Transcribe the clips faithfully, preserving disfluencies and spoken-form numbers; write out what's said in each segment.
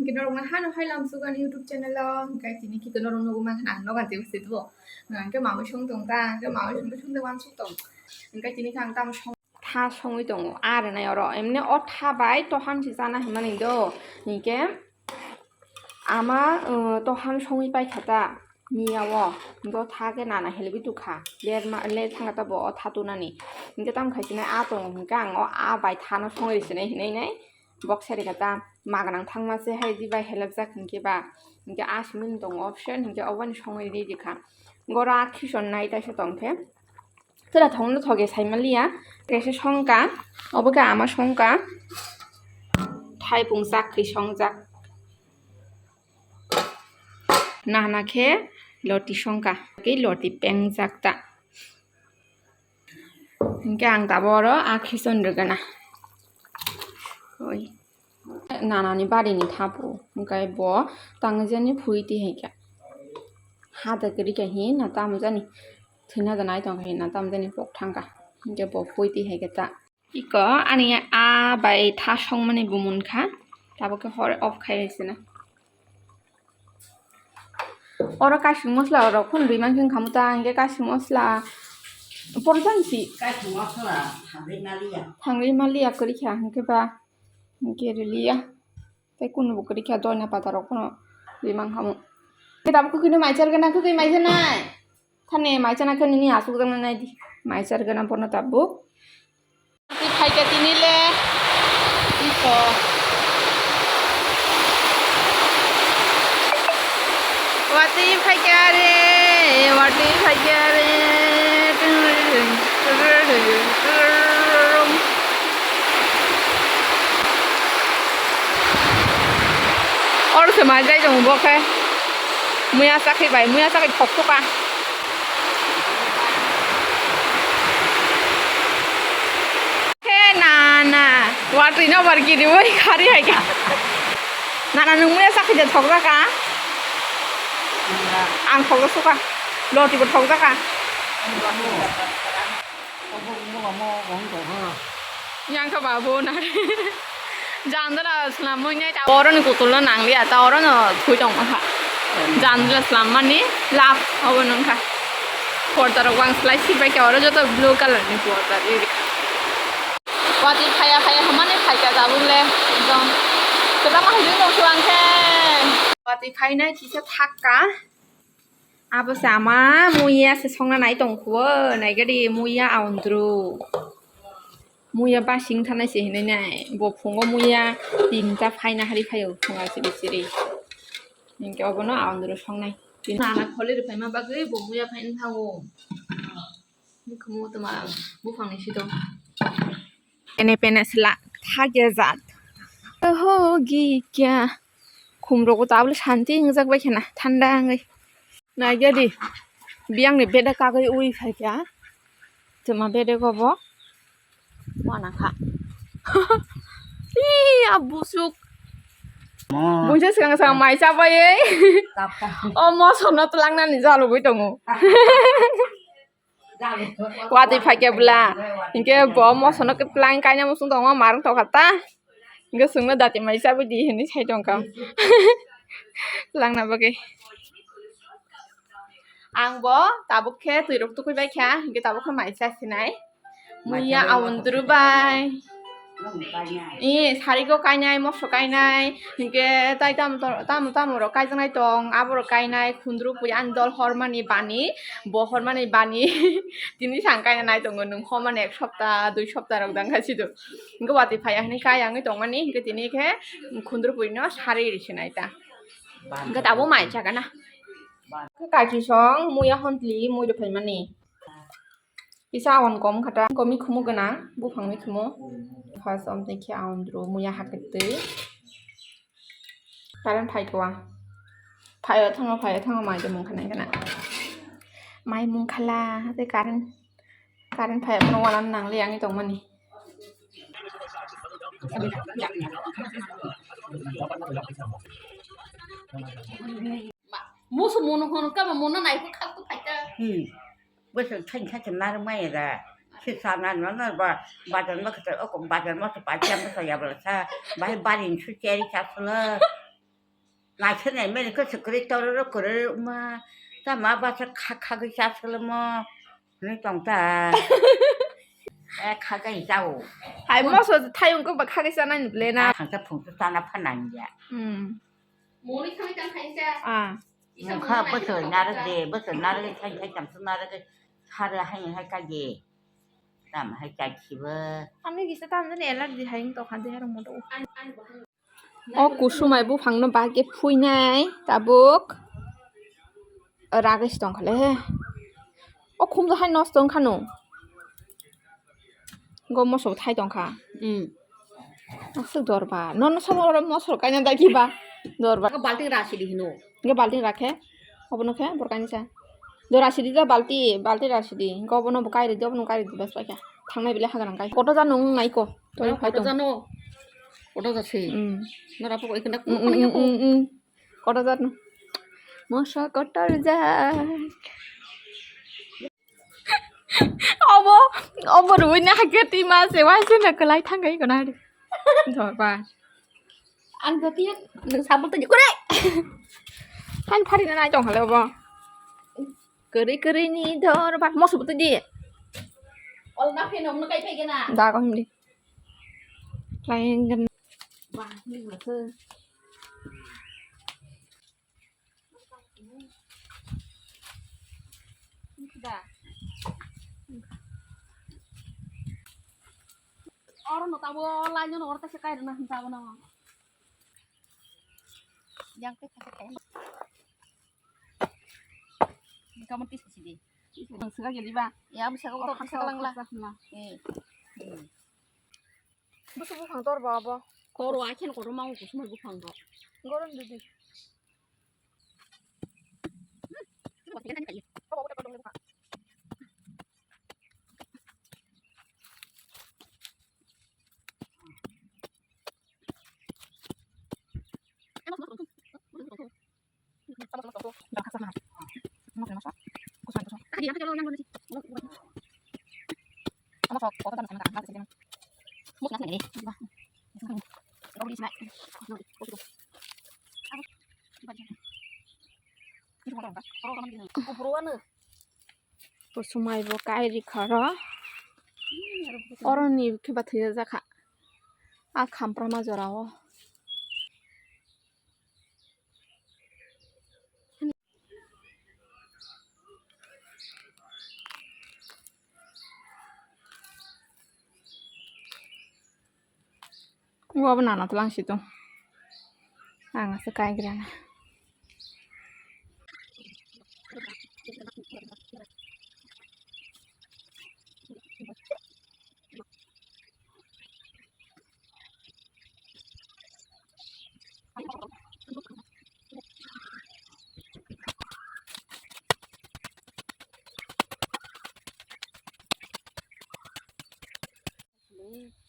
Khe norokno hano hai lam sugan YouTube channel o, hwnkhe tini khe norok nugwi mankha ang noga tei se do. Hwnkhe mamui song tong ta, hwnkhe mamui song tong, song tong. Hwnkhe tini khe ang tamo song tha songwi tongo, a rwnai oro. Emne o tha bai tohan se chana hinmani do. Hwnkhe ama, uh, tohan songwi paikha ta. Miya o do tha khe nana helbi tukha. Ler ma, ler thangkha ta bo o tha tunani. Hwnkhe tamo khai sinai a tongo hwnkhe ang o a bai thano songwi sinai hinai nai. Bok sai rikha ta, maganang thangma se hai di bai helapjak hinkhe ba, hinkhe a simi ni tongo option, hinkhe oboni songwi ri rikha. Goro a khison nai taisa tongkhe. Tela thongno thoge saimaliya, kaisa songka, obo khe ama songka, thaipung chak khe songjak. Nana khe loti songka, khe loti pengjak ta. Hinkhe ang tabuk oro a khison rwgana. Oi. Nanani barini thapu. Hinkhe bo tangwi jani phui twi hai khe. Ha da kwrwi khe hi na tamo jani. Thwina da nai tong khe hi na tamo jani pok thangkha. Hinkhe bo phui twi hai khe ta. Iko ani a bai tha songmani bo munkha. Tabuk khe hor off khai sina. Oro kaising mosla rok phano rwi mankhe wngkha ta, hinkhe kaising mosla porjang si. Kaising mosla thangwi maliya. Thangwi maliya kwrwi kha hinkhe ba hinkhe rwliya. Tei kunu bo kwrwi kha doina pata rok phano rwi mankha mo. Tabuk kwkhwino mai chargana, kwkhwi mai chanai. Thani mai chana khe nini aswk jakna nai di. Mai chargana bono tabuk. Watwi phaikha tini le. Iko. Watwi phaikha re, watwi phaikha re. Oro se mai jai tongo bo khe. Muya chakhi bai, muya chakhi thok thok kha. He nana, watwi no bar kiri bai khari hai kha. Nana, nwng muya chakhi de thok jak kha? Ang thok jak kha. Loti bo thok jak kha. Yang kha babu nari. Jandala slamwi nai ta. Oro ni kutul no nang liya ta, oro no thui tong kha. Jandala slam mani lap obo nung kha. Porda rok bang slai si bai khe oro joto blue color ni porda ri. Watwi phaya phaya hwnmani phaikha tabuk le ekdom kwbangma hwnwi nukhu ang khe. Watwi phainai kisa thakka. Abo se ama muya se songna nai tongkhuo, naigadi muya aundru. Muya basing thanai se hinui nai. Bo phungo muya tinta phaina hari phaio phunga siri siri. Hinkhe obono aundru songnai. Nana kholi rwphaima bagwi bo muya phaina thango. Khumu tma buphangni sito. Pene pene sla thagya jat. Hogi kya. Khumrogo tabole shanti wngjak bai khena thanda wngwi. Naigya di. Biyangni bede kagwi ui phaikha. Tma bede gobo. Wana kha. Ih, a busuk. Mo. Buisa swkang swkang mai chabai. Tap tap. O mosono tlangnani jalugwi tongo. Watwi phaikhe bwla. Hinkhe bo mosono khe plang kaina muchung tongo, marwng tokha ta. Hinkhe chwngno dati mai chabwi di hinwi sai tongkha. Langna bagwi. Ang bo tabuk khe twirok tukui bai kha, hinkhe tabuk khe mai cha sinai. Muya aundru bai. Ee, sarigo kainai, moso kainai, hinkhe tai tamo to-, tamo tamo rok kaijaknai tong, aborok kainai, khundruk bui ani dol hormani bani, bo hormani bani, tini sang kaina nai tongo nwng, hormani ek sopta, dui sopta rok dang kha sido. Hinkhe watwi phaiya hinwi kaya wngwi tongmani, hinkhe tini khe khundruk buino sari ri sinai ta. Hinkhe tabuk mai chakana. Kaki song, muya hontli, mui rwphaimani. Kisa awan kom khata, kom mikhumu gwnang, buphang mikhumu. First omtwi khe awan dru muya hakitwi. Current phai kha. Phai o thango, phai o thango, mai de mung khanai gana. Mai mung khala, tei current, current phai o phano wana nang le yang tongmani. Musu munu hono kama munu nai ko khak ko phai ta. Hmm. Bwswk thani thani narwkmaya da. Sisa nani mano ba bazar ma kwtal o bazar ma to pai khe bwsa ya bwla sa. Bai bari ni su cheri cha sula. Naikhe nai mene khe se kwrwi tororo kwrwi wngma. Tamo basa kha khagwi cha swlwmo hwnwi tong ta. Eh, khagai jao. Hai moso thayung kok ba khagai chanai ni ble na. Thangsa phungsa chana pha nang ya. Hmm. Moni khamai tang khaisa. Ah. Mungkha bwswk narwk de, bwswk narwk de, thai thai chamsa narwk de, sari hai hai kage. Tam hai chai khibo. Ani kisa tam jani allergy hai wng tokha de aro moto. O kusumai buphangno bagwi phuinai tabuk. Ragwi se tongkha le he. O khumjak hai nosto wngkha no. Go moso bo thai tongkha. Hmm. Aswk dorbar. Nono sobo oro mosol kaina dagi ba. Dorbar. Ako balting ra sidi hino. Ge balting rakhe. Obono khe bor kainisa. Do ra sidi da balti, balti ra sidi. Go obono bo kairi di, obono kairi di bas paikha. Thangnai bile hagan ang kai. Koto jano wng nai ko. Toi phai tong. Jano. Koto jasi. Hmm. Nora poko ikena. Hmm, hmm, hmm, hmm. Koto jano. Moso kotor jak. Obo, obo rwui na hakhe twi ma se waise na kwlai thangkai kono hari. Dorbar. Ang jati nwng sabul tadi kore. Kan phari na nai tong hale obo. Kwrwi kwrwi ni dorbar moso bo tadi. Ol na phe nong no kai phai gena. Da ko himli. Lain gen. Wah, ni ma se. Da. Oro no tabo laino no oro ta se kai rwna hinta bono. Yang te ta kai. Kamu tis sidi. Sega geli ba. Ya bisa ko to sega lang la. Eh. Busu buphang tor ba abo. Koro akhen koro mau kusuma buphang ro. Gorom didi. Kusumai bo kai rikha ro. Oroni khe ba thwiya jakha. A khamprama jora o. Uwa bo nana tlang si tong. Ang ase kai gra na.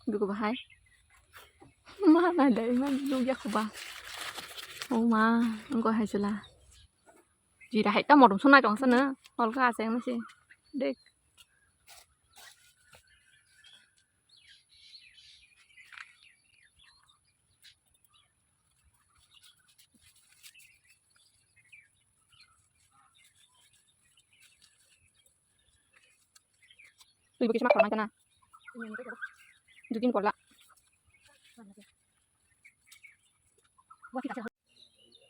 Biko bahai. Ma na dai ma nugya khuba. O ma, ngo hai chula. Jira hai ta morom sona jong sana. Olga ase ma si. Dek. Twi bo kisa ma khornai kana. Dudin porla.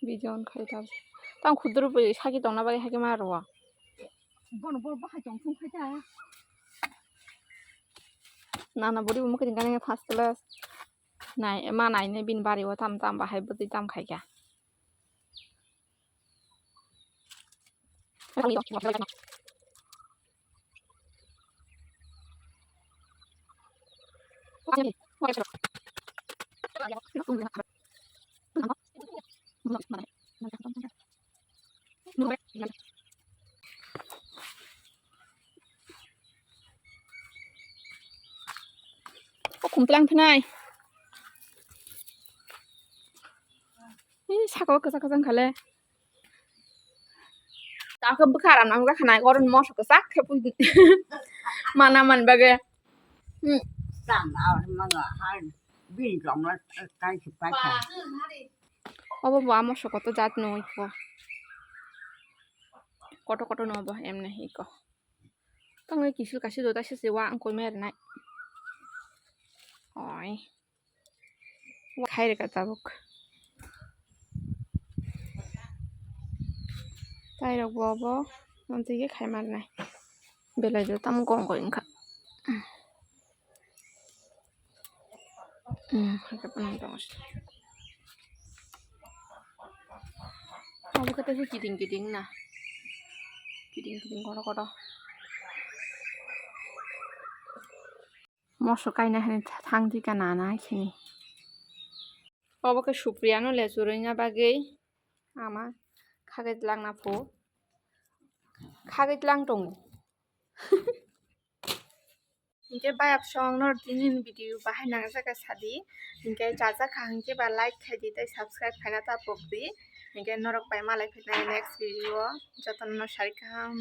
Bijon khai ta. Tang khudru bo sagi tongna bai hake ma ro. Bono bo bahai tong thung khai ta. Nana buri bo mukhe tingkana first class. Nai ma nai ne bin bari o tam tam bahai bwtwi tam khai kha. O khum tlang phinai. Ih, saka o kwchak kwchak khale. Takhe bwkha ram nang jakha nai, goron moso kwchak khe pui. Mana man bagwi. Hmm. Tang ar manga har bin jongla kai se pai kha. Obo bo amo sokoto jat no iko. Koto koto no bo emne iko. Tangwi kisil kasil do taisa se wa ang koi mer nai. Oi. Khai rwkha tabuk. Tai rok bo bo amtwi khe khai mar nai. Belai do tamo kong koi wngkha. Hmm, hai khe phano tongo. Abo khe tei kiting kiting na. Kiting kiting koto koto. Moso kaina hwnwi thang di ka nana hai khini. Obo khe Supriya no le churui na bagwi ama khagwi lang na phu. Khagwi lang tongo. Hinkhe bayap song no tini video bahai nang jaka sadi. Hinkhe chajak kha hinkhe ba like khai di tei subscribe khaina ta pok di. Hinkhe norok bai malai phinai next video o. Jotono no sari kaham.